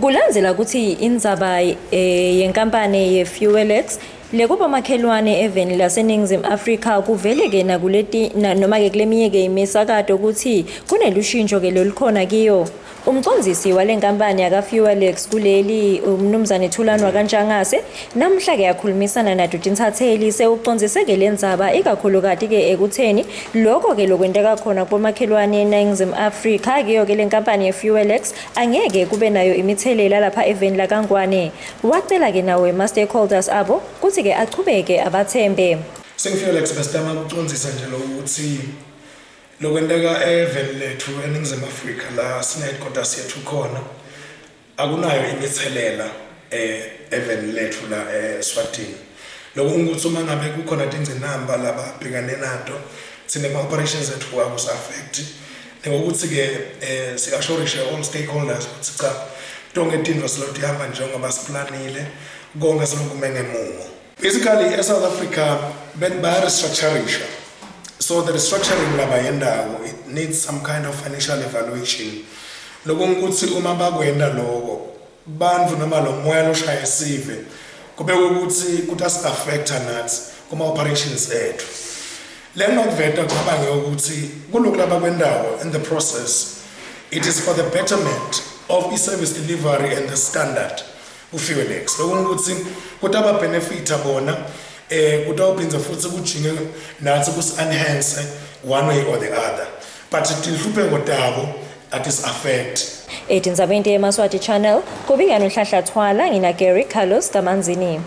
Kulandzela kutsi indzaba yenkampani ye-Fuelex lekubomakhelwane eveni laseNingizimu Afrika kuvele-ke nakuleti noma-ke kuleminye-ke imisakato kutsi kunelushintsho-ke lolukhona kiyo. Umcondzisi wale nkampani yaka-Fuelex kuleli umnumzane Thulani wakaNtshangase namuhla-ke yakhulumisana nato tintsatseli sewucondzise-ke le ndzaba ikakhulukati-ke ekutheni loko-ke lokwenteka khona kubomakhelwane eNingizimu Afrika kiyo-ke le nkampani ye-Fuelex angeke kube nayo imithelela lapha eveni lakaNgwane. Wacela-ke nawo ema-stakeholders abo kutsi-ke achubeke abathembe. Singu-Fuelex besitama kucondzisa nje lokuthi lokwenteka eveni lethu eNingizimu Afrika la sine-headquarters yethu khona akunayo imithelela eveni lethu la eSwatini. Lokhu ukuthi uma ngabe kukhona tingcinamba lababhekane nato thina ema-operations ethu akusi-affect ngokuthi-ke si-assurishe all stakeholders ukuthi cha, tonke tintfo silokhu tihamba njengoba siplanile, konke selokhu kume ngemumo. Basically e-South Africa baya-restructurisha, so the restructuring labayendako it needs some kind of financial evaluation. Lokungukuthi uma bakwenda loko bantfu noma lo moya loshaya sive kube ukuthi kutasi-affecta nathi kuma-operations ethu. Le ngingakuveta kungaba ngeyokuthi kulokhu labakwendawo in the process, it is for the betterment of i-service delivery and the standard ku-Fuelex. Lokungukuthi kutaba-benefita bona, kutawuphindze futhi kujinge nathi kusi-enhance one way or the other, but tinhlupheko tabo atis-affect. Etindzabeni teMaswati Channel, kubika noHlahla Thwala, ngina Gary Carlos Kamanzini.